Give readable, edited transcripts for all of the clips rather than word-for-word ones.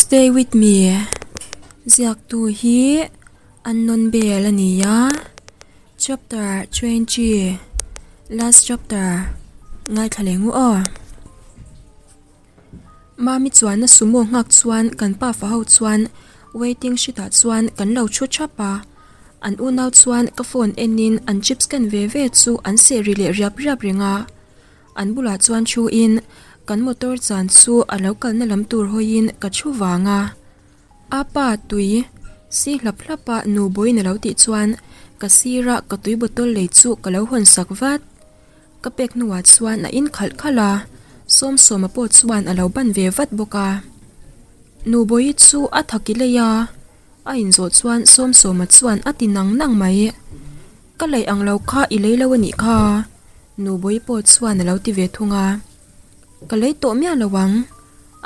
Stay with me ziaktu hi Unknown Bell a ni a, chapter 20 last chapter ngaithla leh ngu aw. Mami chuan a sumo nghak chuan kan pafa ho chuan waiting sheet ah chuan kan lo thu thap a, an unau chuan ka phone enin an chips ken ve ve chu an seh ri leh riap riap reng a. An bulah chuan thu in kan motor chan chu a lo kalna lam tur hawiin ka thu vang a. A pa tui si hlap hlap a nu bawiin a lo tih chuan ka sira ka tui bottle lei chu ka lo hawn sak vat. Ka pek hnuah chuan a in khalh khalh a, Sawmsawma pawh chuan a lo ban ve vat bawk a. Nu bawihi chu a thaki lei a, a inzawh chuan Sawmsawma chuan a ti nang nang mai. Ka lei ang lo kha i lei lo a nih kha, Nubawi pawh chuan a lo ti ve thung a. Ka lei tawh miah lo ang,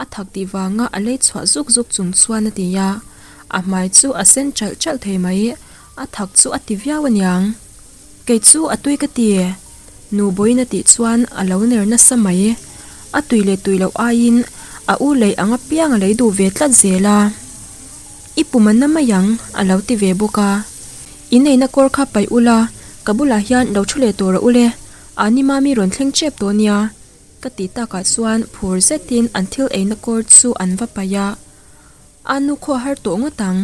a thak tih vanga a lei chhuah zuk zuk chung chuan a ti a. A hmai chu a sen chalh chalh thei mai, a thak chu a ti viau a niang. Kei chu a tui ka ti, Nubawiin a tih chuan a lo ner nasa mai. A tui leh tui loh aiin a u lei ang apiang a lei duh ve tlat zel a. I pum a na mai ang, a lo ti ve bawk a. In eina kawr kha paih ula, ka bulah hian lo thu leh tur a ule, ani mami rawn thleng tep tawh nia, ka tih takah chuan phur zetin an thil eina kawr chu an va paih a. A nu khaw har tawh ngawt ang.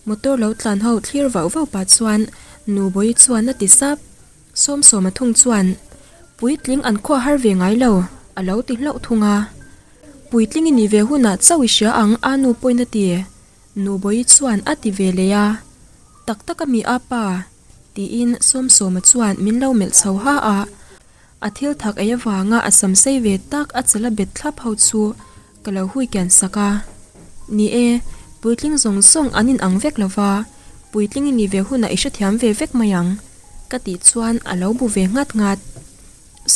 Motor lo tlan ho thlir vauh vauh pah chuan Nubawi chuan a ti sap. Sawmsawma thung chuan, Puitling an khaw har ve ngai lo, a lo ti hlauh thung a. Puitling i nih ve hunah chauh i hria ang a nu pawhin a ti. Nubawi chuan a ti ve leh a. Tak tak a mi a pa? tiin Sawmsawma chuan min lo melh chho ha a. A thil thak ei avanga a sam sei ve tak a chala bet thlap ho chu ka lo hui kian sak a. Ni e, puitling zawng zawng an inang vek lo va, puitling i nih ve hunah i hrethiam ve vek mai ang, ka tih chuan a lo bu ve nghat nghat.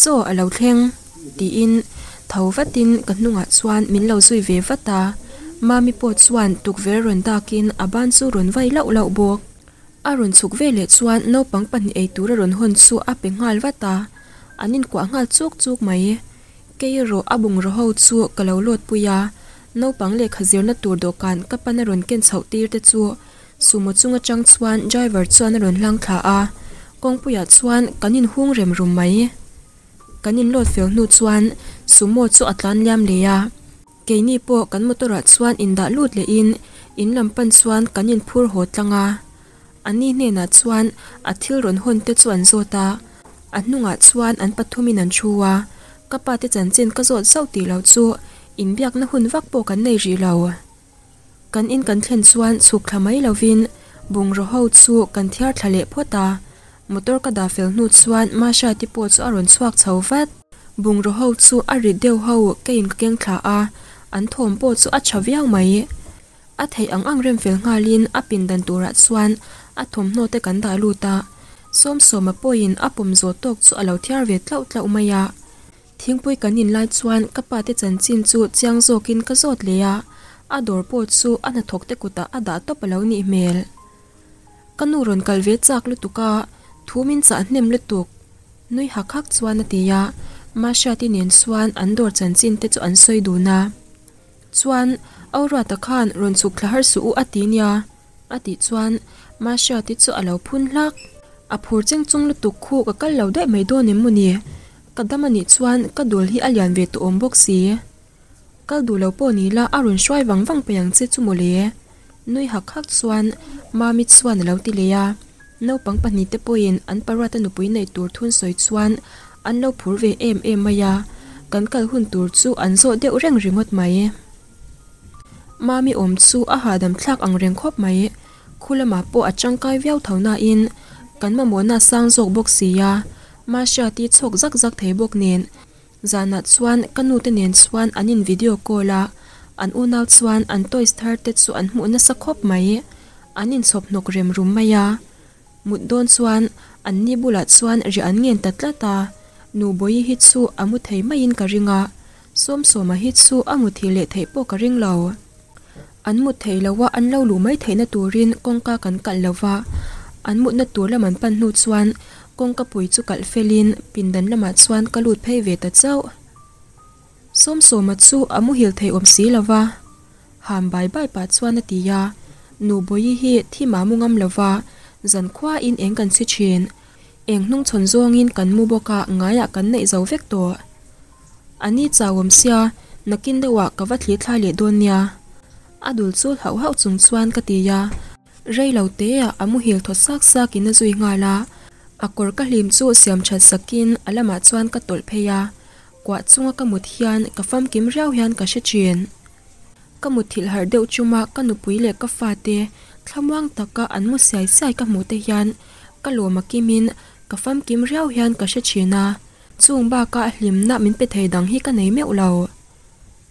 Saw a lo thleng, tiin tho vatin ka hnungah chuan min lo zui ve vat a. Mami pawh chuan tukverh rawn dakin a ban chu rawn vai lauh lauh bawk. A rawn chhuk ve leh chuan naupang pahnih ei tura rawn hawn chu a pe nghal vat a, an inkuah nghal chuk chuk mai. Kei erawh a bungraw ho chu ka lo lawt pui a, naupang lehkha zirna tur dawhkan ka pan a rawn ken chhoh tir te chu sumo chung atang chuan driver chuan a rawn hlang thla a, kawngpuiah chuan kan inhung rem rum mai. Kan inlawt fel hnu chuan sumo chu a tlan liam leh a. Keini pawh kan motor ah chuan indah lut lehin in lam pan chuan kan inphur haw tlang a. Ani hnenah chuan a thil rawn hawn te chu an zawt a, a hnungah chuan an pathumin an thu a. Ka pa te chanchin ka zawt zauh tih loh chu inbiakna hun vak pawh kan nei rih lo. Kan in kan thlen chuan chhuk thla mai lovin bungraw ho chu kan thiar thla leh phawt a, motor ka dah fel hnu chuan Masha te pawh chu a rawn chhuak chho vat. Bungraw ho chu a rit deuh ho ka in ka keng thla a, an thawm pawh chu a tha viau mai. A theih ang ang rem fel nghalin a pindan turah chuan a thawmhnaw te kan dah lut a, Sawmsawma pawhin a pawm zawh tawk chu a lo thiar ve tlauh tlauh mai a. Thingpui kan in lai chuan ka pa te chanchin chu chiang zawkin ka zawt leh a, a dawr pawh chu a hnathawk te kutah a dah tawp a lo nih hmel. Ka nu rawn kal ve chak lutuk a, thu min chah hnem lutuk. Nui hak hak chuan a ti a, Mahriati nen chuan an dawr chanchin te chu an sawi dun a. Chuan, Auruata khan rawn chhuk thla har suh u a ti nia, a tih chuan Mahriati chu a lo phun hlak. A phur cheng chung lutuk khu ka kal lo daih mai dawn em maw ni? Ka dam a nih chuan ka dul hi a lian ve tawh awm bawk si. Kal duh lo pawh ni la a rawn hruai vang vang peih ang che chu mawle. Nui hak hak chuan Mami chuan a lo ti leh a. Naupang pahnihte pawhin an paruata nupui neih tur thun sawi chuan an lo phur ve em em mai a, kan kal hun tur chu an zawh deuh reng ringawt mai. Mami awm chu a hahdam thlak ang reng khawp mai. Khu lamah pawh a tangkai viau tho nain kan mamawhna a sang zawk bawk si a, Mahriati chhawk zak zak thei bawk nen zanah chuan ka nu te nen chuan an in video call a, an unau chuan an toys thar te chu an hmuh nasa khawp mai, an inchhawp hnawk rem rum mai a. Mut dawn chuan an ni bulah chuan riah an ngen ta tlat a, Nubawi hi chu a mu thei maiin ka ring a, Sawmsawma hi chu a mu thih leh theih pawh ka ring lo. An mut theih loh a, an lo luh mai theihna turin kawngka kan kalh lo va, an mutna tur lam an pan hnu chuan kawngka pui chu kalh felin pindan lamah chuan ka lut phei ve ta chauh. Sawmsawma chu a muhil thei awm si lo va. Ham bai bai pah chuan a ti a, Nubawi hi thi mah mu ngam lova zankhua in eng kan chhi thin. Eng hnung chhawn zawngin kan mu bawk a ngaiah kan neih zo vek tawh. A ni chau awm sia, nakin deuhah ka va thli thlai leh dawn nia. A dul chul hauh hauh chung chuan ka ti a, rei lo teah a muhil thaw sak sakin a zui nghal a, a kawr ka hlim chu siam that sakin a lamah chuan ka tawlh phei a, kuah chunga ka mut hian ka famkim riau hian ka hre thin. Ka mutthilh harh deuh chuma ka nupui leh ka fate thlamuang taka an mu siai siai ka hmuh te hian ka lawm a kimin ka famkim riau hian ka hre thin a, chung baka hlimna min pe thei dang hi ka nei meuh lo.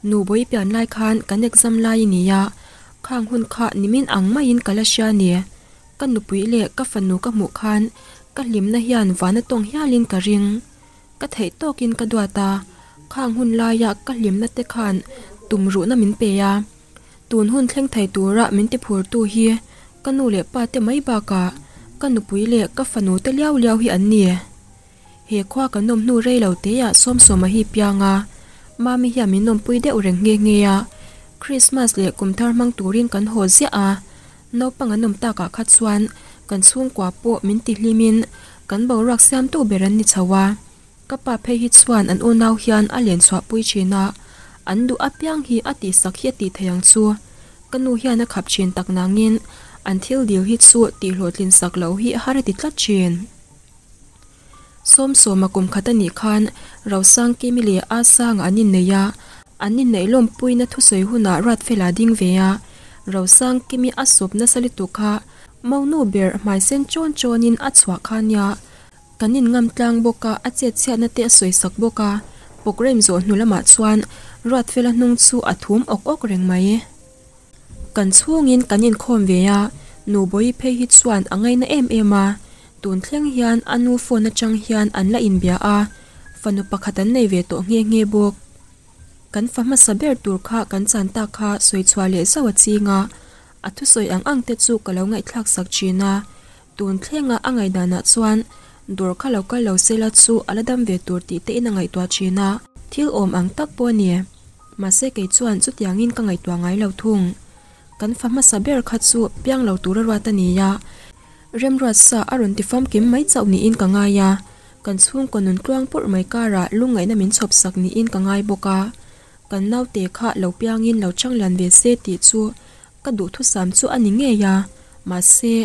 Nu bawi pian lai khan kan exam lai a ni a, khang hun kha nimin ang maiin ka la hria a ni. Ka nupui leh ka fanu ka hmuh khan ka hlimna hian vana tawng hialin ka ring. Ka theih tawkin ka duat a, khang hun laia ka hlimna te khan tumruhna min pe a. Tun hun thleng thei tura min ti phurtu hi ka nu leh pa te mai bakah ka nupui leh ka fanu te liau liau hi an ni. He khua kan awm hnu rei lo teah Sawmsawma hi piang a, Mami hian min awmpui deuh reng nghe nghe a. Krismas leh kumthar hmang turin kan haw ziah a, Naupang an awm takah kha chuan kan chhungkua pawh min ti hlimin kan boruak siamtu ber an ni chho a. Ka pa phei hi chuan an unau hian a len chhuahpui thin a, an duh apiang hi a tihsak hi a tih thei ang chu. Ka nu hian a khap thin tak nangin an thil dil hi chu tihhlawhtlin sak loh hi har a ti tlat thin. Sawmsawma kum khat a nih khan Rosangkimi leh Asanga an innei a, an inneih lawmpuina thusawi hunah Ruatfela ding ve a, Rosangkimi a sawp nasa lutuk kha Monu ber hmai sen chawn chawnin a chhuah kha nia, kan inngam tlang bawk a, a chet chhiatna te a sawi sak bawk a, programme zawh hnu lamah chuan Ruatfela hnung chu a thum awk awk reng mai. Kan chhungin kan inkhawm ve a, Nubawi phei hi chuan a ngaina em em a, tun thleng hian a nu phone atang hian an la inbia a, fanu pakhat an nei ve tawh nghe nghe bawk. Kan fa hmasa ber tur kha kan chan tak kha sawi chhuah leh zauh a ching a, a thusawi ang ang te chu ka lo ngaihthlak sak thin a, tun thlenga a ngaihdanah chuan dawr kha lo kal lo sela chu a la dam ve tur tih te in a ngaihtuah thin a, thil awm ang tak pawh a ni. Mahse kei chuan chutiangin ka ngaihtuah ngai lo thung. Kan fa hmasa ber kha chu piang lo tura ruat a ni a, remruat sa a rawn ti famkim mai chauh niin ka ngai a, kan chhungkaw nun tluang purh mai karah lungngaihna min chhawp sak niin ka ngai bawk a. Kan naute kha lo piangin lo chang lian ve se tih chu ka duhthusam chu a ni ngei a, mahse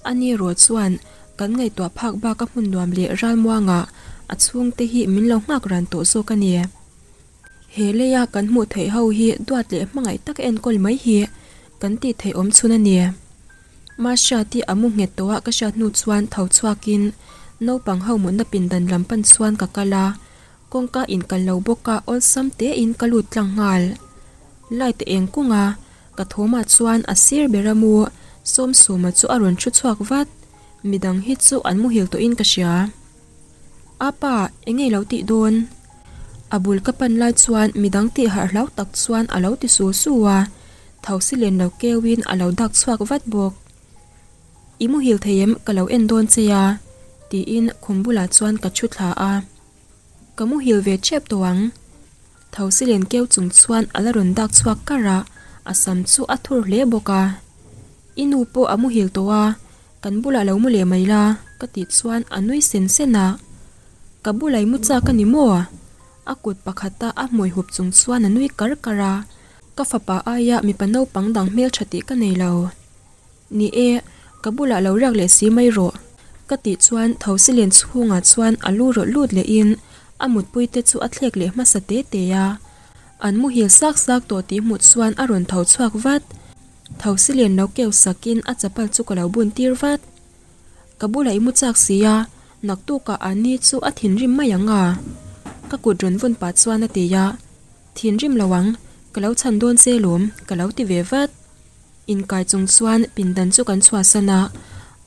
ani erawh chuan kan ngaihtuah phak bak a hmun nuam leh ralmuangah a chhungte hi min lo nghak ran tawh zawk a ni. He leia kan hmuh theih ho hi duat leh hmangaih tak enkawl mai hi kan tih theih awm chhun a ni. Mahriati a mu nghet tawh a ka hriat hnu chuan tho chhuakin naupang ho mutna pindan lam pan chuan ka kal a, kawngka inkal lo bawk a awlsam tein ka lut tlang nghal. Light a eng kung a, ka thawmah chuan a sir ber a mu Sawmsawma chu a rawn thu chhuak vat. Midang hi chu an muhil tawhin ka hria. A pa, enge i lo tih dawn? A bul ka pan lai chuan midang tih harh hlau tak chuan a lo ti su su a, thosi len lo keuin a lo dak chhuak vat bawk. I muhil thei em ka lo en dawn che a? tiin khum bulah chuan ka thu thla a. Ka muhil ve tep tawh ang. Thosi len keu chung chuan a la rawn dak chhuak kar a, a sam chu a thur hle bawk a. I nu pawh a muhil tawh a, Kan bulah lo mu leh mai la, ka tih chuan a nui sen sen a. Ka bulai mu chak a ni maw? A kut pakhata a hmui hup chung chuan a nui kar kar a. Ka fapa aia mipa naupang dang hmeltha tih ka nei lo. Ni e, ka bulah lo riak leh si mai rawh, ka tih chuan Thosilen chhungah chuan a lu rawlh lut lehin a mutpui te chu a thlek leh hmasa te te a. An muhil sak sak tawh tih hmuh chuan a rawn tho chhuak vat. Thosi len lo keu sakin a chapal chu ka lo bun tir vat. Ka bulah i mu chak si a, naktukah Annie chu a thinrim mai ang a. Ka kut rawn vawn pah chuan a ti a, Thinrim lo ang, ka lo chhan dawn che lawm, ka lo ti ve vat. Inkai chung chuan pindan chu kan chhuahsan a,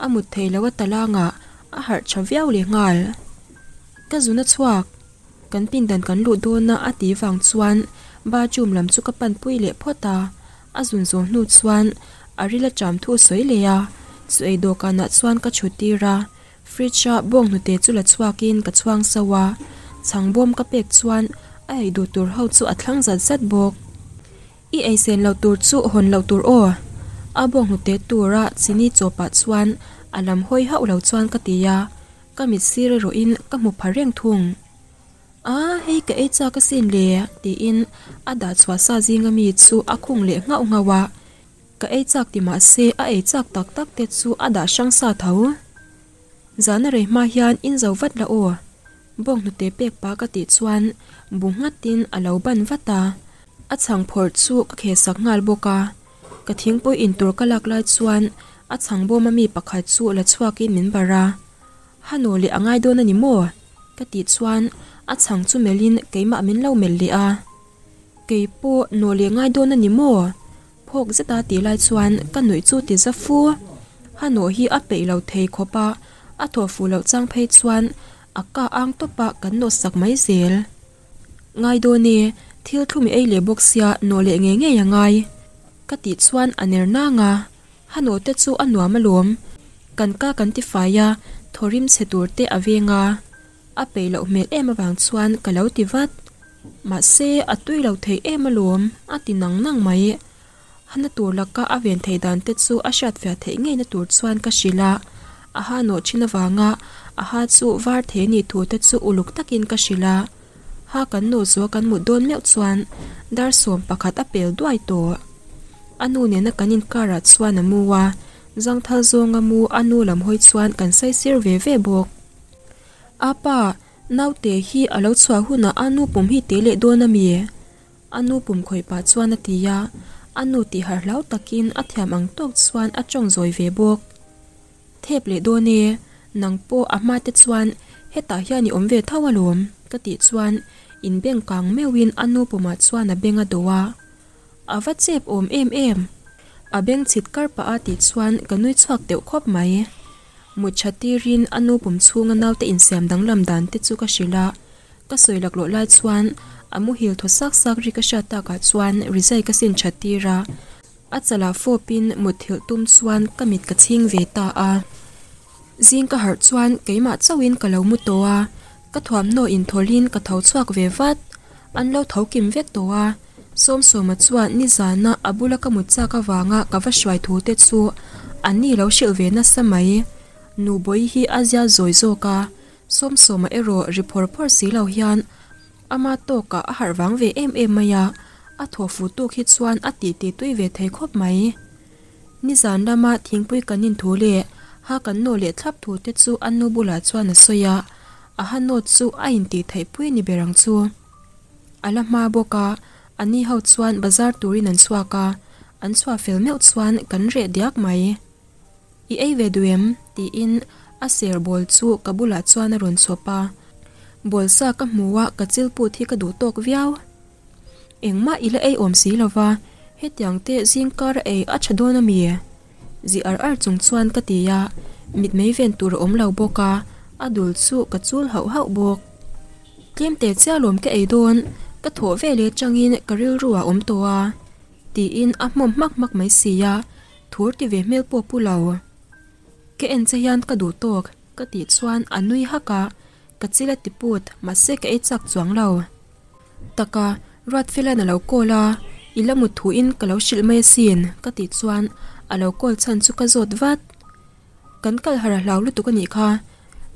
a mut thei lo a talangah a harh tha viau leh nghal. Ka zun a chhuak. Kan pindan kan luh dawna a ti vang chuan bathroom lam chu ka panpui leh phawt a, a zun zawh hnu chuan a ril a ṭam thu sawi leh a, chu ei dawhkanah chuan ka chhut tir a, fridge a bawng hnute chu la chhuakin ka chhuang sauh a, chhang bawm ka pek chuan a ei duh tur ho chu a thlang zat zat bawk. I ei sen loh tur chu hawn loh tur aw. A bawnghnute tura chini chaw pah chuan a lam hawi hauh lo chuan ka ti a, ka mit sir erawhin ka hmu pha reng thung. A, hei ka ei chak asin le tiin a dah chhuah sa zinga mi chu a khung leh nghauh nghauh a. Ka ei chak ti mah se a ei chak tak tak te chu a dah hrang sa tho. Zana rei hma hian in zo vat la aw. Bawnghnute pek pa ka tih chuan bu nghatin a lo ban vat a, a chhang phawrh chu ka kheh sak nghal bawk a. Ka thingpui in tur ka lak lai chuan a chhang bawm a mi pakhat chu la chhuakin min barh a, Ha naw leh a ngai dawn a ni maw? ka tih chuan a chhang chu melhin keimah min lo melh leh a. Kei pawh naw leh ngai dawn a ni maw? Phawk zeta tih lai chuan ka nuih chu ti za fu. Ha nawh hi a peih lo thei khawp a, a thaw fuh loh chang phei chuan a ka ang tawp a kan nawh sak mai zel. Ngai dawn e, thil thlum i ei leh bawk sia nawh leh ngei ngei a ngai. Ka tih chuan a ner nang a, ha nawh te chu a nuam alawm. Kan ka kan ti fai a, thaw rim chhe tur te a veng a. A peih loh hmel em avang chuan ka lo ti vat. Mahse, a tui lo thei em alawm, a ti nang nang mai. Hana tur laka a ven theih dan te chu a hriatfiah theih ngeina tur chuan ka hrilh a. A ha nawh thin avanga a ha chu var thei a nih thu te chu uluk takin ka hrilh a. Ha kan nawh zuah kan mut dawn meuh chuan dar 11 a pel duai tawh. A nu nena kan inkarah chuan a mu a, zangthal zawnga mu a nu lam hawi chuan kan saisir ve ve bawk. A pa, naute hi a lo chhuah hunah a nu pum hi te leh dawn a mi? A nu pum khawih pah chuan a ti a, a nu tih harh hlau takin a thiam ang tawk chuan a tawng zawi ve bawk. Thep leh dawn e, nang pawh a hma te chuan hetah hian i awm ve tho alawm, ka tih chuan inbeng kang meuhin a nu pumah chuan a beng a dawh a. A va chep awm em em! A beng chhit kar pah a tih chuan ka nui chhuak deuh khawp mai. Mut tha tirin a nu pum chhunga naute insiam danglam dan te chu ka hrilh a, ka sawi laklawh lai chuan a muhil thaw sak sak ri ka hriat takah chuan rizai ka sin tha tir a, a chalah fawpin mutthilh tum chuan ka mit ka chhing ve ta a. Zing ka harh chuan keimah chauhin ka lo mu tawh a, ka thuamhnaw inthawlhin ka tho chhuak ve vat. An lo tho kim vek tawh a, Sawmsawma chuan nizana a bula ka mut chak avanga ka va hruai thu te chu an ni lo hrilh ve nasa mai. Nubawi hi a zia zawi zawk a, Sawmsawma erawh ri phawr phawr si lo hian ama tawkah a harh vang ve em em mai a, a thaw fu tuk hi chuan a titi tui ve thei khawp mai. Nizan lama thingpui kan in thu leh ha kan nawh leh thlap thu te chu a nu bulah chuan a sawi a, a ha nawt chu a intih theih pui ni ber ang chu. A la hma bawk a, a ni ho chuan bazar turin an chhuak a, an chhuah fel meuh chuan kan reh diak mai. I ei ve duh em? tiin a ser bawl chu ka bulah chuan a rawn chhawp a, bawl sa ka hmu a ka chil put hi ka duh tawk viau. Engmah i la ei awm si lo va, hetiang te zing kar a ei a tha dawn a mi? Zi ar ar chung chuan ka ti a, mitmei ven tur a awm lo bawk a, a dul chu ka chul hauh hauh bawk. Tlem te chiah lawm ka ei dawn, ka thawh ve leh atangin ka rilru ah awm tawh a, tiin a hmawm hmak hmak mai si a, thur ti ve hmel pawh pu lo. Ka en che hian ka duh tawk, ka tih chuan a nui hak a, ka chil a ti put, mahse ka ei chak chuang lo. Taka, Ruatfela'n a lo call a, i la mut thuin ka lo hrilh mai asin, ka tih chuan a lo call chhan chu ka zawt vat. Kan kal har a hlau lutuk a nih kha,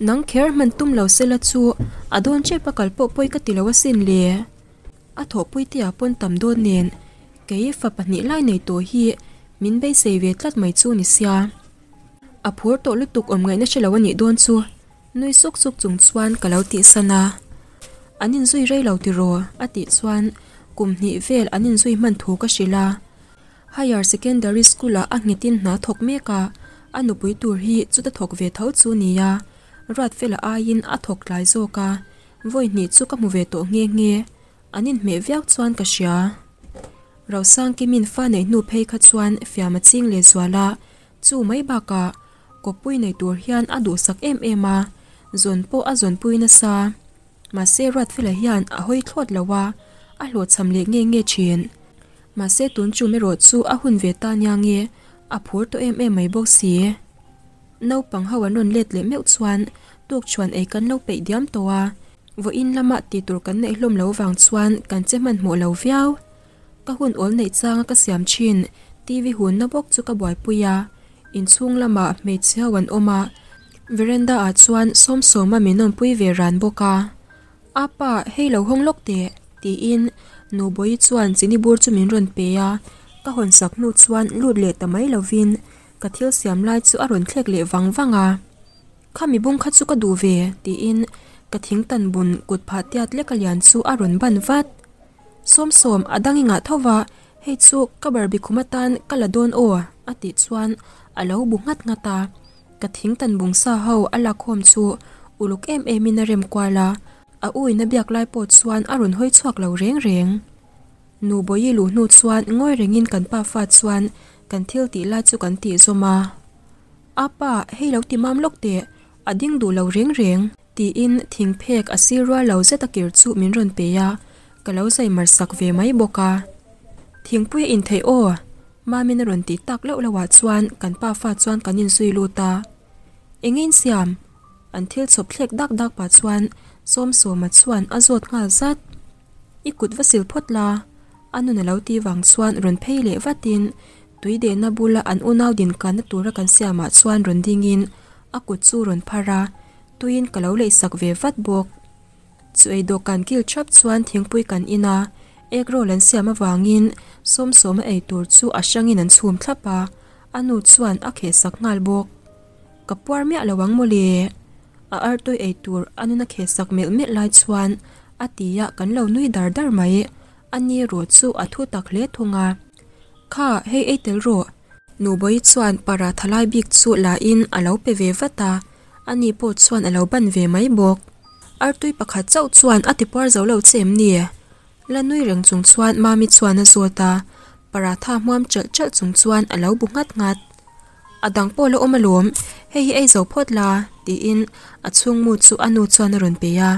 nang kher hman tum lo sela chu a dawn chep a kal pawh pawi ka ti lo asin le. A thawhpui te ah pawn tam dawn nen kei fa pahnih lai nei tawh hi min beisei ve tlat mai chu ni sia. A phur tawh lutuk awm ngaihna hre lo a nih dawn chu. Nui suk suk chung chuan ka lo tihsan a, An inzui rei lo tiraw? a tih chuan kum hnih vel an inzui hman thu ka hrilh a. Higher Secondary School-ah a nghetin hna thawk mek a, a nupui tur hi chuta thawk ve tho chu nia. Ruatfela aiin a thawk tlai zawk a, vawi hnih chu ka hmu ve tawh nghe nghe. An inhmeh viau chuan ka hria. Rosangkimin fa neih hnu phei kha chuan fiam a ching leh zual a, chu mai bakah Kawppui nei tur hian a duhsak em em a, zawn pawh a zawnpui nasa. Mahse Ruatfela hian a hawi thlawt lo a, a hlawhchham leh nge nge thin. Mahse tun chum erawh chu a hun ve ta nia nge, a phur tawh em em mai bawk si. Naupang ho an rawn let leh meuh chuan tukchhuan ei kan lo peih diam tawh a, vawiin lama tih tur kan neih hlawm lo vang chuan kan che hmanhmawh lo viau. Ka hun awl neih changa ka siam thin TV hunna bawk chu ka buaipui a, inchhung lamah hmeichhe ho an awm a, veranda ah chuan Sawmsawma min awmpui ve ran bawk a. Apa, hei lo hawng lawk teh, tiin Nubawi chuan chini bur chu min rawn pe a, ka hawn sak hnu chuan lut leh ta mai lovin ka thil siam lai chu a rawn thlek leh vang vang a. Kha mi bung kha chu ka duh ve, tiin ka thing tan bun kut phah tiat lek a lian chu a rawn ban vat. Sawmsawm, a dang i ngah tho va, hei chu ka barbie khum atan ka la dawn aw, a tih chuan a lo bu nghat nghat a. Ka thing tan bung sa ho a lakkhawm chu uluk em em in a rem kual a, a u in a biak lai pawh chuan a rawn hawi chhuak lo reng reng. Nu Bawihi luh hnu chuan ngawi rengin kan pafa chuan kan thil tih lai chu kan tih zawm a. Apa, hei lo ti mam lawk teh, a ding duh lo reng reng. Tiin thing phek a sir rual lo zet a kir chu min rawn pe a, ka lo zai mar sak ve mai bawk a. Thingpui a intheih aw, Mamin a rawn tih tak loh loh ah chuan kan pafa chuan kan inzui lut a. Eng in siam? An thil chhawp thlek dak dak pah chuan Sawmsawma chuan a zawt nghal zat. I kut va sil phawt la, a nun a lo ti vang chuan rawn phei leh vatin tui dehna bula an unau dinkanna tura kan siamah chuan rawn dingin a kut chu rawn phar a, tuiin ka lo leihsak ve vat bawk. Chu ei dawhkan kil thap chuan thingpui kan in a, egg roll an siam avangin Sawmsawma ei tur chu a hrangin an chhum thlap a, a nu chuan a khehsak nghal bawk. Ka puar miah lo ang mawle. A artui ei tur a nuna khehsak melh melh lai chuan a ti a kan lo nui dar dar mai. A ni rawh chu a thu tak hle thung a. Kha, hei ei tel rawh. Nubawi chuan paratha lai bik chu la in a lo pe ve vat a, ani pawh chuan a lo ban ve mai bawk. Artui pakhat chauh chuan a ti puar zo lo che em ni? La nui reng chung chuan Mami chuan a zawt a, paratha hmuam chalh chalh chung chuan a lo bu nghat nghat. A dang pawh la awm alawm, hei hi ei zo phawt la, tiin a chhungmu chu a nu chuan a rawn pe a,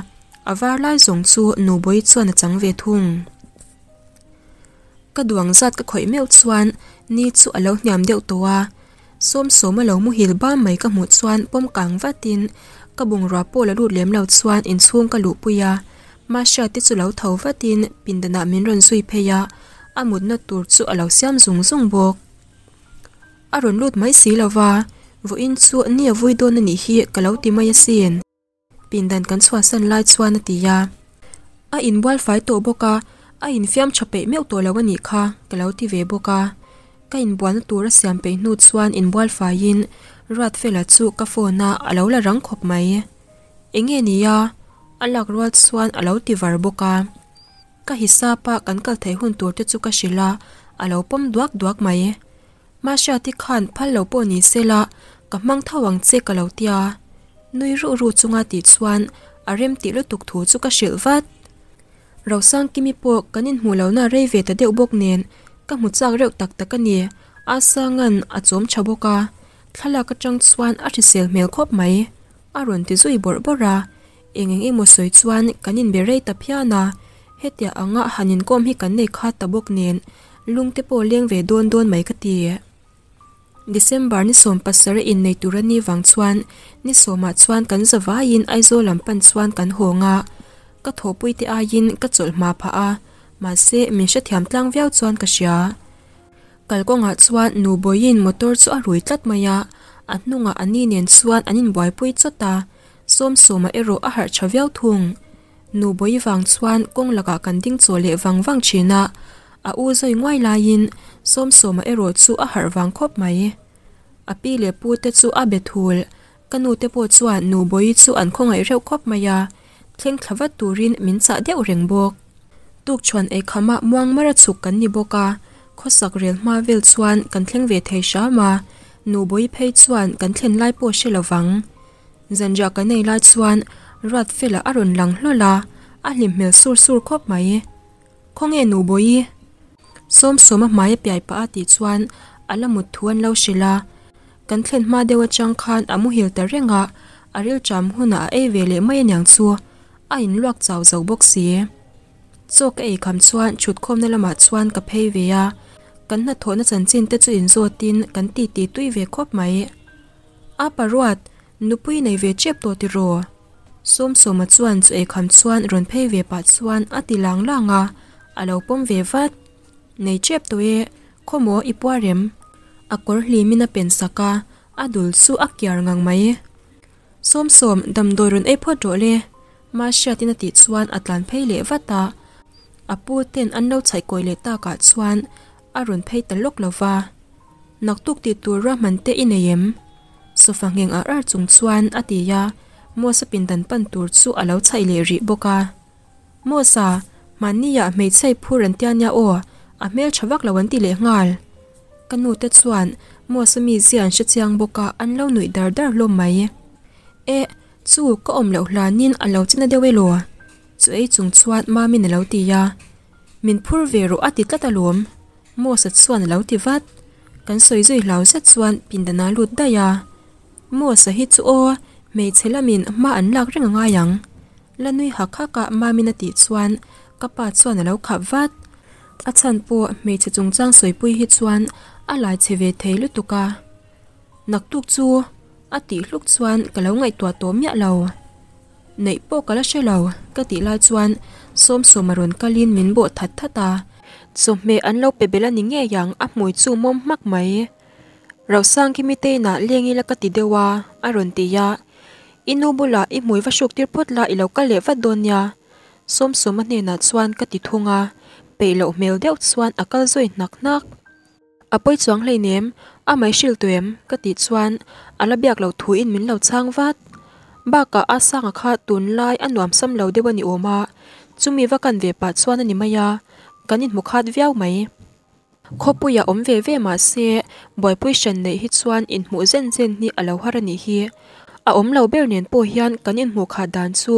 a var lai zawng chu Nubawi chuan a chang ve thung. Ka duang zat ka khawih meuh chuan ni chu a lo hniam deuh tawh a, Sawmsawm a lo muhil bam mai ka hmuh chuan pawm kang vatin ka bungrua pawh la lut lem lo chuan inchhung ka luhpui a, Mahria te chu lo tho vatin pindanah min rawn zui phei a, a mutna tur chu a lo siam zung zung bawk. A rawn lut mai si lova, vawiin chu ni a vui dawn a nih hi ka lo ti mai asin. Pindan kan chhuahsan lai chuan a ti a. A inbual fai tawh bawk a, a infiam tha peih meuh tawh lo a nih kha ka lo ti ve bawk a. Ka inbualna tur a siam peih hnu chuan inbual faiin Ruatfela chu ka phone a a lo la rang khawp mai. Enge ni a? A lak rual chuan a lo ti var bawk a. Ka hisap a kan kal theih hun tur te chu ka hrilh a, a lo pawm duak duak mai. Mahriati khan phal lo pawh ni se la, ka hmang tho ang che ka lo tia. Nui ruh ruh chunga tih chuan a rem tih lutuk thu chu ka hrilh vat. Rosangkimi pawh kan inhmuh lohna rei ve ta deuh bawk nen ka hmu chak reuh tak tak a ni. A sangan a chawm tha bawk a, thlalak atang chuan a hrisel hmel khawp mai. A rawn ti zui bawrh bawrh a, eng eng emaw sawi chuan kan inbe rei ta phian a, hetia anga han inkawm hi kan nei khat ta bawk nen lung te pawh leng ve dawn dawn mai ka ti. December ni 17 innei tur a ni vang chuan ni sawmah chuan kan za vaiin Aizawl lam pan chuan kan hawng a, ka thawhpui te aiin ka chawlh hma phah a, mahse min hrethiam tlang viau chuan ka hria. Kalkawngah chuan Nubawiin motor chu a rui tlat mai a, a hnungah a ni nen chuan an inbuaipui chawt a, Sawmsawma erawh a harh tha viau thung. Nubawi vang chuan kawng lakah kan ding chaw leh vang vang thin a, a u zawi nguai laiin Sawmsawma erawh chu a harh vang khawp mai. A pi leh pu te chu a be thul, ka nu te pawh chuan Nubawi chu an khawngaih reuh khawp mai a, thleng thla vat turin min chah deuh reng bawk. Tukchhuan eikhama muang mara chhuk kan ni bawk a, khawsak rel hma vel chuan kan thleng ve thei hram a, Nubawi phei chuan kan thlen lai pawh hre lo vang. Zanriah kan ei lai chuan Ruatfela a rawn lang hlawl a, a hlim hmel sur sur khawp mai. Khawnge Nubawi? Sawmsawma hmai a piai pah a tih chuan a la mut thu an lo hrilh a. Kan thlen hma deuh atang khan a muhil ta reng a, a rilṭam hunah a ei ve leh mai aniang chu a inluak chau zo bawk si. Chaw ka ei kham chuan thutkhawmna lamah chuan ka phei ve a, kan hnathawhna chanchin te chu inzawtin kan titi tui ve khawp mai. A paruat, nupui nei ve tep tawh tiraw? Sawmsawma chuan chu ei kham chuan rawn phei ve pah chuan a ti lang lang a, a lo pawm ve vat. Nei tep tawh e, khawmaw i puar em? A kawr hlimin a pen sak a, a dul chu a kiar ngang mai. Sawmsawm, damdawi rawn ei phawt rawh le. Mahriatin a tih chuan a tlan phei leh vat a, a pu ten an lo chhaih kawi leh takah chuan a rawn phei ta lawk lo va. Naktuk tih tur ruahman te i nei em? Sofa ngheng ar ar chung chuan a ti a, Mosa pindan pan tur chu a lo chhaih leh rih bawk a. Mosa, mahnia hmeichhia i phur an tia nia aw, a hmeltha vak lo an ti leh nghal. Ka nu te chuan Mosa mizia an hre chiang bawk a, an lo nuih dar dar hlawm mai. Eh, chu ka awm loh hlanin a lo china deuh elaw? Chu ei chung chuan Mamin a lo ti a. Min phur ve rawh a ti tlat alawm. Mosa chuan a lo ti vat. Kan sawi zui hlau zet chuan pindan a lut daih a. Mosa hi chu aw, hmeichhe lamin hma an lak reng a ngai ang. La nui hak hak a Mamin a tih chuan ka pa chuan a lo khap vat. A chhan pawh hmeichhe chungchang sawipui hi chuan a lai chhe ve thei lutuk a. Naktuk chu a tih hluk chuan ka lo ngaihtuah tawh miah lo. Neih pawh ka la hre lo, ka tih lai chuan Sawmsawma rawn kalin min bawh that that a. Chawhmeh an lo pe belh a ni ngei ang, a hmui chu mawm hmak mai. Rosangkimi te inah leng ila ka ti deuh a, a rawn ti a. I nu bulah i hmui va hruk tir phawt la i lo kal leh vat dawn nia. Sawmsawma hnenah chuan ka ti thung a, peih loh hmel deuh chuan a kal zawi hnak hnak. A pawi chuang hleinem, a mai hril tawh em? ka tih chuan a la biak loh thuin min lo chhang vat. Bakah a sanga kha tunlai a nuam sam lo deuh a ni awm a, chumi va kan ve pah chuan a ni mai a, kan inhmu khat viau mai. Khawpuia awm ve ve mah se buaipui hran neih hi chuan inhmuh zen zen hi a lo har a nih hi. A awm lo ber nen pawh hian kan inhmuh khat dan chu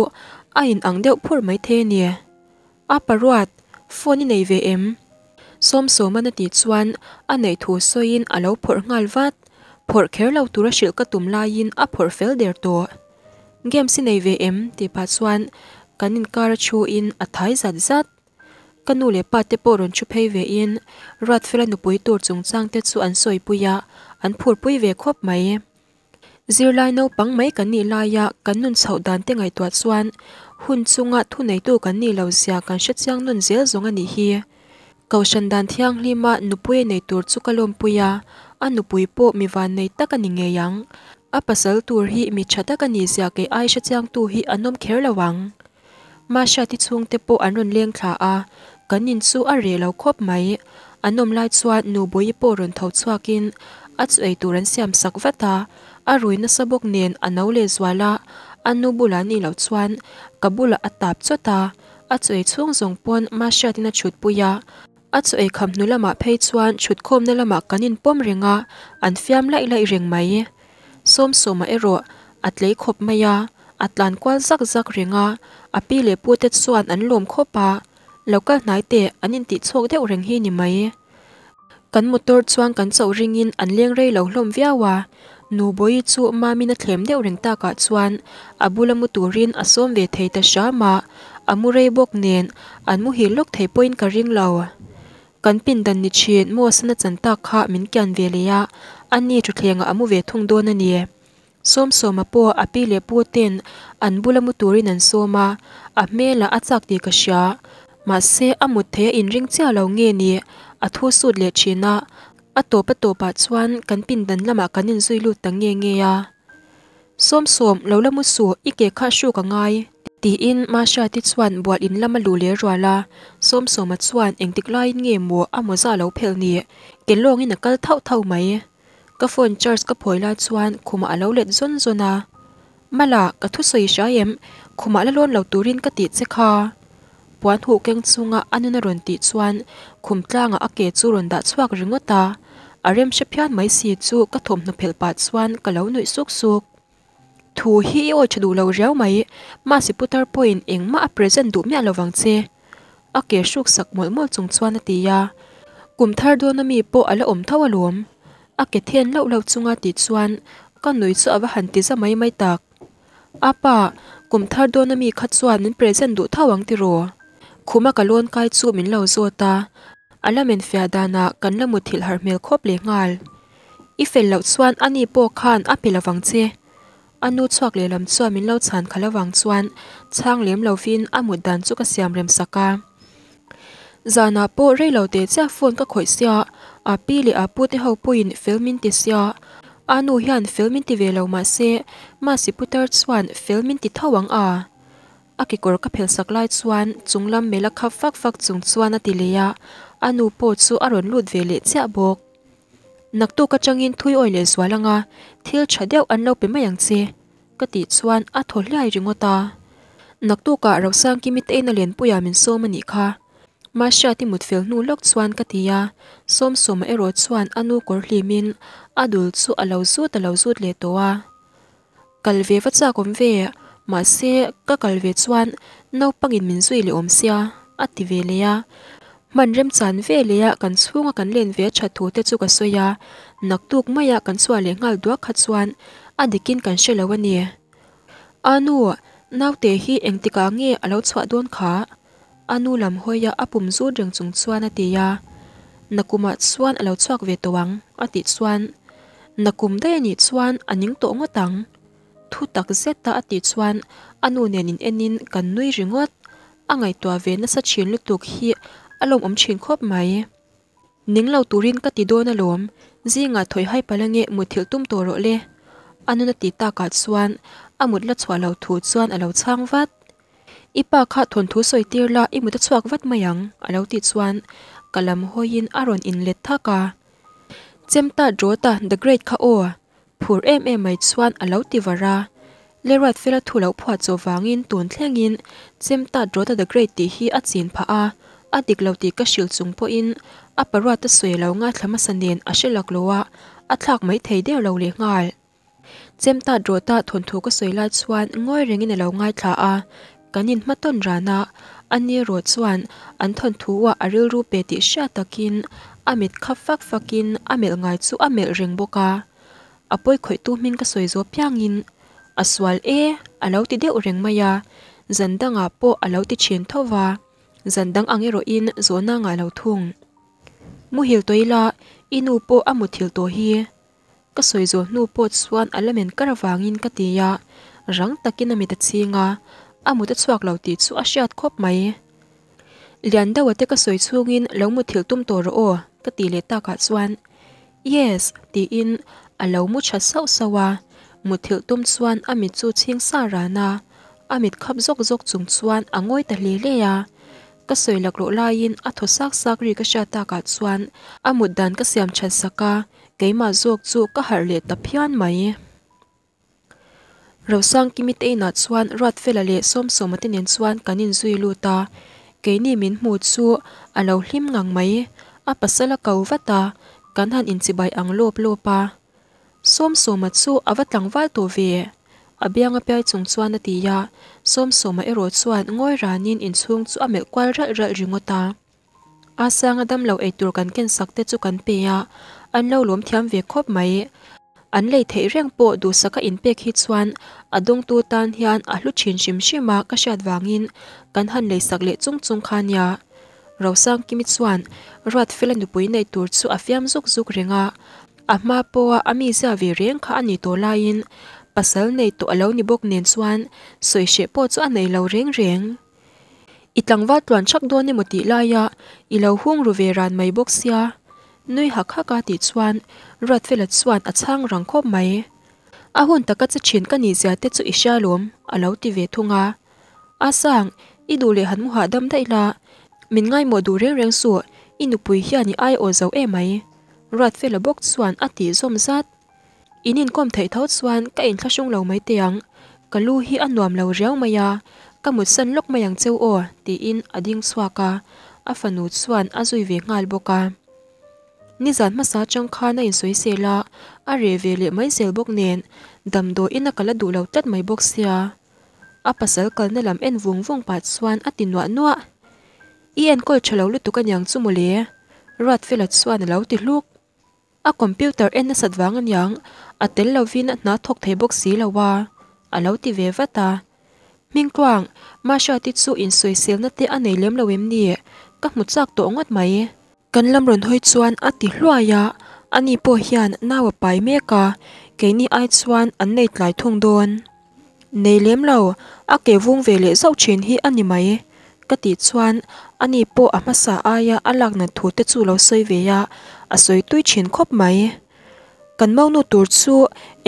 a inang deuh phur maithei a ni. A paruat, phone i nei ve em? Sawmsawman a tih chuan a neih thu sawiin a lo phawrh nghal vat. Phawrh kher lo tura hrilh ka tum laiin a phawrh fel der tawh. Games i nei ve em? tih pah chuan kan inkar a thuin a thai zat zat. Ka nu leh pa te pawh rawn thu phei vein Ruatfela nupui tur chungchang te chu an sawipui a, an phurpui ve khawp mai. Zirlai naupang mai kan nih laia kan nun chhoh dan te ngaihtuah chuan hun chunga thuneitu kan nih lo zia kan hre chiang nun zel zawng a nih hi. Kohhran dan thianghlima nupui a nei tur chu ka lawmpui a, a nupui pawh mi vannei tak a ni ngei ang. A pasal tur hi mi tha tak a nih zia kei ai hre chiangtu hi an awm kher lo ang. Mahriati chhungte pawh an rawn leng thla a, kan in chu a reh lo khawp mai. An awm lai chuan Nubawi pawh rawn tho chhuakin a chu ei tur an siam sak vat a, a rui nasa bawk nen a no leh zual a, a nu bulah nih loh chuan ka bulah a tap chawt a, a chu ei chhung zawng pawn Mahriatin a chhutpui a, a chu ei kham hnu lamah phei chuan chhutkhawmna lamah kan inpawm reng a, an fiam laih laih reng mai. Sawmsawma erawh a tlei khawp mai a, a tlan kual zak zak reng a, a pi leh pu te chuan an lawm khawp a, lo kal hnai teh an intih chhuak deuh reng hi ni mai. Kan motor chuan kan chauh ringin an leng rei lo hlawm viau a, Nubawi chu Mamin a thlem deuh reng takah chuan a bula mu turin a sawm ve thei ta hram a, a mu rei bawk nen an muhil lawk thei pawhin ka ring lo. Kan pindan ni thin Mawsana chan tak kha min kian ve leh a, a ni thutthlengah a mu ve thung dawn a ni. Sawmsawma pawh a pi leh pu ten an bula mu turin an sawm a, a hmelah a chak tih ka hria. Mahse a mut theih a inring chiah lo nge ni, a thu sut leh thin a, a tawp a tawpah chuan kan pindan lamah kan inzui lut ta nge nge a. Sawmsawm, lo la mu suh, i ke kha hruk a ngai, tiin Mahriati chuan bual in lam a luh leh rual a. Sawmsawma chuan engtik laiin nge maw a mawza a lo phelh ni, ke lawngin a kal thauh thauh mai. Ka phone charge ka phawi lai chuan khumah a lo let zawn zawn a. Mala, ka thusawi hria em? Khumah la lawn lo turin ka tih che kha. Puan huh keng chunga a nun a rawn tih chuan khum tlangah a ke chu rawn dah chhuak ringawt a. A rem hre phian mai si chu ka thawmhnaw phelh pah chuan ka lo nuih suk suk. Thu hi i awi tha duh lo riau mai, mahse putar pawhin engmah a present duh miah lovang che. A ke hruk sak mawlh mawlh chung chuan a ti a. Kum thar dawn ami pawh a la awm tho alawm. A ke then lauh lauh chunga tih chuan ka nui chu a va han ti za mai mai tak. A pa, kum thar dawn ami kha chuan min present duh tho ang tiraw? Khuma ka lawn kai chu min lo zawt a, a la men fiah danah kan la muthilh harh hmel khawp leh nghal. I fel loh chuan ani pawh khan a pe lovang che. A nu chhuak lehlam chuan min lo chhan khalh avang chuan chhang lem lovin a mut dan chu ka siam rem sak a. Zanah pawh rei lo teh chiah phone ka khawih sia, a pi leh a pu te ho pawhin fel min ti sia. A nu hian fel min ti ve lo mahse Masi putar chuan fel min ti tho ang a. A kekawr ka phelh sak lai chuan chung lam mela khap fak fak chung chuan a ti leh a, a nu pawh chu a rawn lut ve leh chiah bawk. Naktuk atangin thui awi leh zual anga thil tha deuh an lo pe mai ang che ka tih chuan a thaw hliai ringawt a. Naktukah Rosangkimi te ina Lenpuia min sawm a nih kha. Mahriati mut fel hnu lawk chuan ka ti a, Sawmsawma erawh chuan a nu kawr hlimin a dul chu a lo zut a lo zut leh tawh a. Kal ve va chak awm ve, mahse ka kal ve chuan naupangin min zui leh awm sia, a ti ve leh a. Hman remchan ve leh a kan chhunga kan len ve a that thu te chu ka sawi a, naktuk maia kan chhuah leh nghal duak kha chuan a dikin kan hre lo a ni. A nu, naute hi engtikah nge a lo chhuah dawn kha? A nu lam hawia a pum zut reng chung chuan a ti a, Nakumah chuan a lo chhuak ve tawh ang, a tih chuan, Nakum daih a nih chuan a ning tawh ngawt ang. Thu tak zeta a tih chuan a nu nen in enin kan nui ringawt. A ngaihtuah ve nasa thin lutuk hi a lawmawm thin khawp mai. Ning lo turin ka ti dawn alawm, zingah thawi hai palh ange muthilh tum tawh rawh le. A nuna ti takah chuan a mut la chhuah lo thu chuan a lo chhang vat. I pa kha thawnthu sawi tir la i mut a chhuak vat mai ang a lo tih chuan ka lam hawiin a rawn inlet thak a. Chemta Drawta the Great kha aw! Phur em em mai chuan a lo ti var a. Leruat fela thu loh phuah chawh vangin tun thlengin Chemta Drawta the Great tih hi a chin phah a, a dik lo tih ka hrilh chung pawhin a paruata sawi lo ngaithla hmasa nen a hre lak lo a, a thlak mai thei der lo lehnghal. Chemta Drawta thawnthu ka sawi lai chuan ngawi rengin a lo ngaithla a, kan inhmatawn ran a, ani erawh chuan an thawnthu ah a rilru pe tih hriat takin a mit khap fak fakin a melh ngai chu a melh reng bawk a. A pawi khawihtu hming ka sawi zawh piangin a sual e a lo ti deuh reng mai a, zan dangah pawh a lo ti thin tho va, zan dang ang erawhin zawhna ngah lo thung. Muhil tawh ila i nu pawh a muthilh tawh hi. Ka sawi zawh hnu pawh chuan a la men kar avangin ka ti a, rang takin a mit a ching a, a mut a chhuak lo tih chu a hriat khawp mai. Lian deuha te ka sawi chhungin lo muthilh tum tawh rawh aw ka tih leh takah chuan Yes tiin a lo mu tha sauh sauh a, muthilh tum chuan a mit chu chhing sa ran a, a mit khap zawk zawk chung chuan a ngawi ta hle hle a. Ka sawi laklawh laiin a thaw sak sak ri ka hriat takah chuan a mut dan ka siam that sak a, Keimah zawk chu ka harh leh ta phian mai. Rosangkimi te inah chuan Ruatfela leh Sawmsawma te nen chuan kan inzui lut a, keini min hmu chu a lo hlim ngang mai. A pasal a ko vat a, kan han inchibai ang lawp lawp a. Sawmsawma chu a va tlangval tawh ve, a biang a piai chung chuan a ti a, Sawmsawma erawh chuan ngawi ranin inchhung chu a melh kual ralh ralh ringawt a. A sanga damlo eitur kan ken sak te chu kan pe a, an lo lawm thiam ve khawp mai. An lei theih reng pawh duhsaka inpek hi chuan a dawngtu tan hian a hlu thin hrim hrim a ka hriat vangin kan han lei sak leh chung chung kha nia. Rosangkimi chuan Ruatfela nupui nei tur chu a fiam zuk zuk reng a, a hma pawha a mizia ve reng kha a ni tawh laiin pasal nei tawh a lo ni bawk nen chuan sawi hreh pawh chu a nei lo reng reng. I tlangval tluan chak dawn emaw tih laia i lo hung ru ve ran mai bawk sia. Nui hak hak a tih chuan Ruatfela chuan a chhang rang khawp mai. A hun taka che thin ka nih zia te chu i hria lawm a lo ti ve thung a. A sang, i duh leh han mu hahdam daih la, min ngaimawh duh reng reng suh, i nupui hian i ai aw zo emai Ruatfela bawk chuan a tih zawm zat. In inkawm theih tho chuan ka inthlahrung lo mai teh ang, ka lu hi a nuam lo riau mai a, ka mutsan lawk mai ang cheu aw, tiin a ding chhuak a, a fanu chuan a zui ve nghal bawk a. Nizan hmasa atang khan a insawi sel a, a reh ve leh mai zel bawk nen, damdawiin a kal a duh lo tlat mai bawk sia. A pasal kalna lam en vung vung pah chuan a ti nuah nuah. I enkawl tha lo lutuk aniang chu mawle, Ruatfela chuan a lo ti hluk. A computer en nasat vang aniang, a tel lovin a hna thawk thei bawk si lo a, a lo ti ve vat a. Hmingtluang, Mahriati chu insawiselna te a nei lem lo em ni? Ka hmu chak tawh ngawt mai. Kan lam rawn hawi chuan a ti hluai a, ani pawh hian nau a pai mek a, keini ai chuan an nei tlai thung dawn. Nei lem lo, a ke vung ve leh zauh thin hi a ni mai. Ka tih chuan ani pawh a hmasa aia a lak nat thu te chu lo sawi ve a, a sawi tui thin khawp mai. Kan maunu tur chu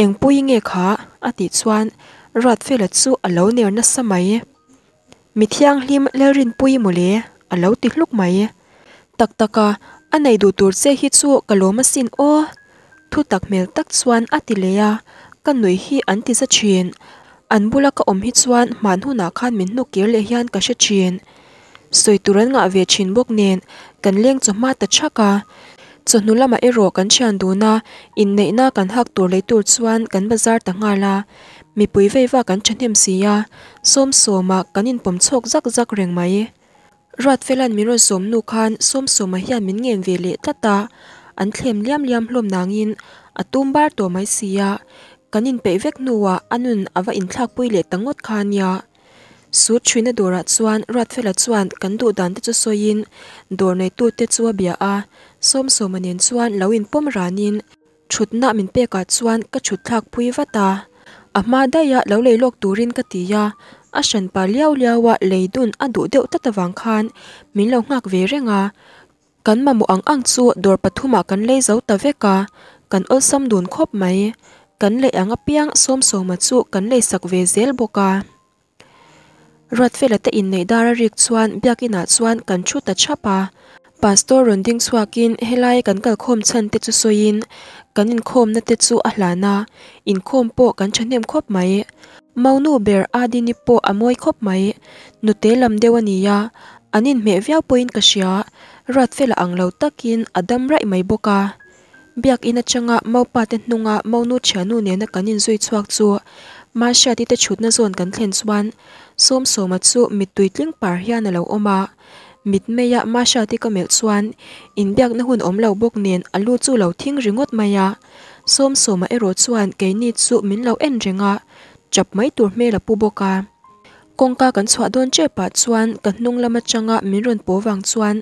eng pui nge kha? A tih chuan Ruatfela chu a lo ner nasa mai. Mi thianghlim Lalrinpuii mawle a lo ti hluk mai. Tak tak a, a nei duh tur che hi chu ka lawm asin aw. Thu tak hmel tak chuan a ti leh a, ka nuih hi an ti za thin. An bula ka awm hi chuan hman hunah khan min hnuk kir leh hian ka hre thin. Sawi tur an ngah ve thin bawk nen kan leng chawhma ta thak a. Chawhnu lamah erawh kan thian dun a, inneihna kan hak tur lei tur chuan kan bazar ta nghal a. Mipui vei vak an thahnem si a, sawmsawma kan inpawm chhawk zak zak reng mai. Ruatfela'n min rawn sawm hnu khan Sawmsawma hian min ngen ve leh tlat a, an thlem liam liam hlawm nangin a tum bar tawh mai si a, kan inpeih vek hnuah a nun a va inthlakpui leh ta ngawt kha nia. Suit ṭhuina dawrah chuan Ruatfela chuan kan duh dan te chu sawiin dawr neitute chu a bia a, Sawmsawma nen chuan lo inpawm ranin, Thutna min pekah chuan ka thut thlak pui vat a, a hma daih a lo lei lawk turin ka ti a, a hranpa liau liau a lei dun a duh deuh tlat avang khan min lo nghak ve reng a, kan mamawh ang ang chu dawr pathumah kan lei zo ta vek a, kan awlsam dun khawp mai, kan lei ang apiang Sawmsawma chu kan lei sak ve zel bawk a. Ruatfela te inneih dar a rik chuan biakinah chuan kan thu ta chhap a. Pastor rawn ding chhuakin helai kan kalkhawm chhan te chu sawiin kan inkhawmna te chu a hlan a, inkhawm pawh kan thahnem khawp mai. Maunu ber Adini pawh a mawi khawp mai. Nute lam deuh a ni a, an inhmeh viau pawhin ka hria. Ruatfela ang lo takin a dam raih mai bawk a. Biakin atanga Maupa te hnunga Maunu thiannu nena kan inzui chhuak chu Mahriati te thutna zawn kan thlen chuan Sawmsawma chu mittui tling par hian a lo awm a. Mitmeia Mahriati ka melh chuan inbiakna hun awm lo bawk nen a lu chu lo thing ringawt mai a. Sawmsawma erawh chuan keini chu min lo en reng a, chap mai tur hmel a pu bawk a. Kawngka kan chhuah dawn tep ah chuan ka hnung lam atanga min rawn paw vang chuan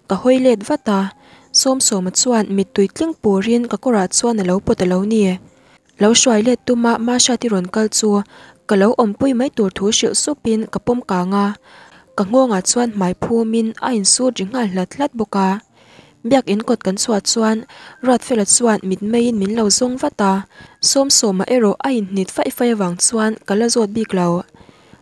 ka hawi let vat a, Sawmsawma chuan mittui tling purin ka kawrah chuan a lo pawt a lo ni. Lo hruai let tuma Mahriati rawn kal chu ka lo awmpui mai tur thu hrilh supin ka pawm kang a, ka nghawngah chuan hmai phumin a insut ri nghal hlat hlat bawk a. Biakin kawt kan chhuah chuan Ruatfela chuan mitmeiin min lo zawng vat a, Sawmsawma erawh a inhnit faih faih avang chuan ka la zawt bik lo.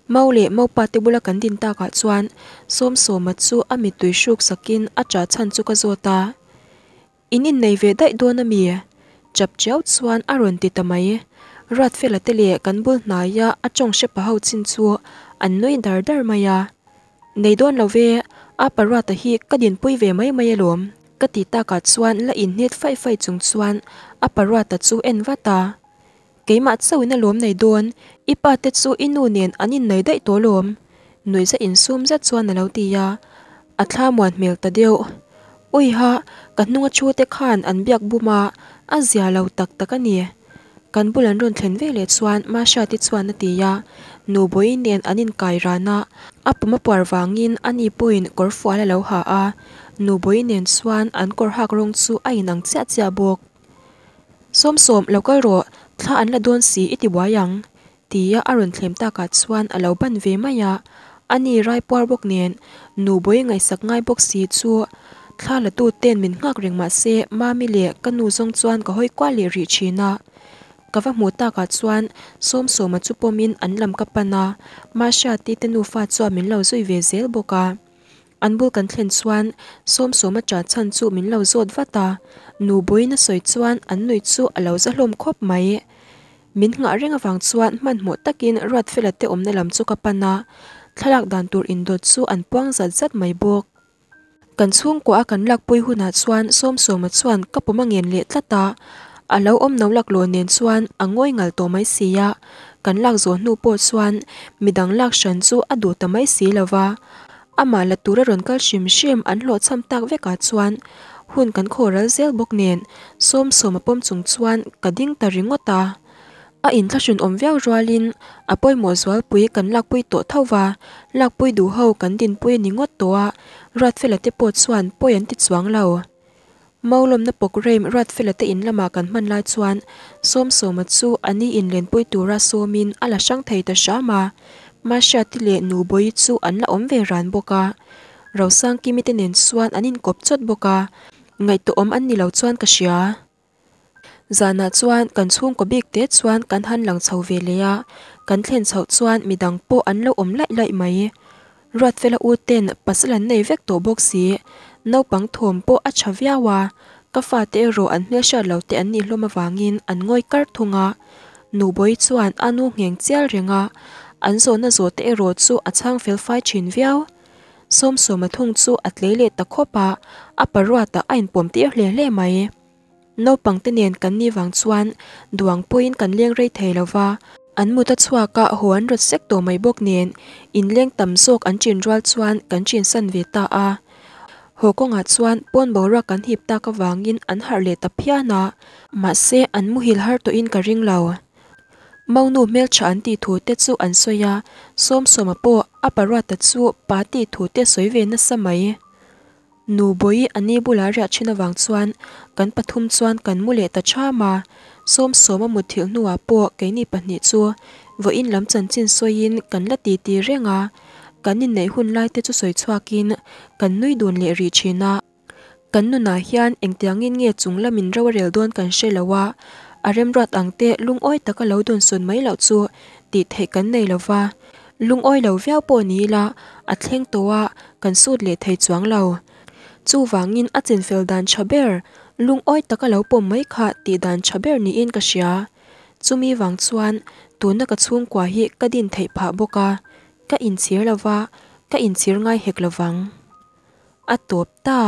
Mau leh Maupa te bula kan din takah chuan Sawmsawma chu a mittui hruk sakin a ṭah chhan chu ka zawt a, In innei ve daih dawn a mi? Chap chiau chuan a rawn ti ta mai. Ruatfela te leh kan bul hnaia a tawng hre pa ho chin chu an nui dar dar mai a. Nei dawn lo ve, a paruata hi ka dinpui ve mai mai alawm, ka ti takah chuan la inhnit faih faih chung chuan a paruata chu en vat a. Keimah chauhin alawm nei dawn, i pa te chu i nu nen an innei daih tawh alawm, nuihza insum zet chuan a lo ti a, a thla muan hmel ta deuh. Uiha, ka hnunga thu te khan an biak bum a, a zia lo tak tak a ni. Kan bul an rawn thlen veleh chuan Mahriati chuan a ti a, Nubawi nen an inkai ran a, a pum a puar vangin ani pawhin kawr fual a lo ha a, Nubawi nen chuan an kawr hak rawng chu a inang chiah chiah bawk. Sawmsawm, lo kal rawh, thla an la dawn si i ti buai ang, tia a rawn thlem takah chuan a lo ban ve mai a, ani raipuar bawk nen Nubawi ngaihsak ngai bawk si chu thla la tu ten min nghak reng mah se Mami leh ka nu zawng chuan ka hawi kual leh rih thin a. Ka va hmuh takah chuan Sawmsawma chu pawmin an lam ka pan a, Mahriati te nufa chuan min lo zui ve zel bawk a. An bul kan thlen chuan Sawmsawma ṭah chhan chu min lo zawt vat a, Nubawiin a sawi chuan an nuih chu a lo za hlawm khawp mai. Min nghah reng avang chuan hmanhmawh takin Ruatfela te awmna lam chu ka pan a, thlalak dan tur indawt chu an puang zat zat mai bawk. Kan chhungkua a kan lakpui hunah chuan Sawmsawma chuan ka pawm a ngen leh tlat a, a lo awm no laklawh nen chuan a ngawi ngal tawh mai si a, kan lak zawh hnu pawh chuan midang lak hran chu a duh ta mai si lo va, amah la tura rawn kal hrim hrim an hlawhchham tak vekah chuan hun kan khaw ral zel bawk nen Sawmsawma pawm chung chuan ka ding ta ringawt a. A inthlahrun awm viau rualin a pawimawh zualpui kan lakpui tawh tho va, lakpui duh ho kan dinpui a ni ngawt tawh a, Ruatfela te pawh chuan pawi an ti chuang lo. Maulawmna programme Ruatfela te in lama kan hman lai chuan Sawmsawma chu a ni inlenpui tura sawmin a la hrang thei ta hram a. Mahriati leh Nubawi chu an la awm ve ran bawk a, Rosangkimi te nen chuan an inkawp chawt bawk a, ngaihtuahawm an ni lo chuan ka hria. Zanah chuan kan chhungkaw bik te chuan kan han lang chho ve leh a, kan thlen chhoh chuan midang pawh an lo awm laih laih mai. Ruatfela u ten pasal an nei vek tawh bawk si, naupang thawm pawh a tha viau a, ka fate erawh an hmelhriat lo te an nih hlawm avangin an ngawi kar thung a. Nubawi chuan a nu ngheng chial reng a, an zawhna zawh te erawh chu a chhang fel fai thin viau. Sawmsawma thung chu a tlei leh ta khawp a, a paruatah a inpawm tir hle hle mai. Naupang te nen kan nih vang chuan duang pawhin kan leng rei thei lo va, an mut a chhuak a, haw an rawt sek tawh mai bawk nen inleng tam zawk an chin rual chuan kan chin san ve ta a. Haw kawngah chuan pawn boruak kan hip tak avangin an harh leh ta phian a, mahse an muhil har tawhin ka ring lo. Maunu hmeltha an tih thu te chu an sawi a, Sawmsawma pawh a paruata chu pa tih thu te sawi ve nasa mai. Nu Bawi a ni bula riah thin avang chuan kan pathum chuan kan mu leh ta ṭham a, Sawmsawma mutthilh hnuah pawh keini pahnih chu vawiin lam chanchin sawiin kan la titi reng a, kan inneih hun lai te chu sawi chhuakin kan nui dun leh rih thin a. Kan nunah hian engtiangin nge chung lamin ro a rel dawn kan hre lo a, a remruat ang te lungawi taka lo dawnsawn mai loh chu tih theih kan nei lo va. Lungawi lo viau pawh ni ila, a thleng tawh a, kan sut leh thei chuang lo. Chuvangin a chinfel dan tha ber, lungawi taka lo pawm mai kha tih dan tha ber niin ka hria. Chumi vang chuan tuna ka chhungkua hi ka din theih phah bawk a, ka inchhir lo va, ka inchhir ngai hek lo vang. A tawp ta.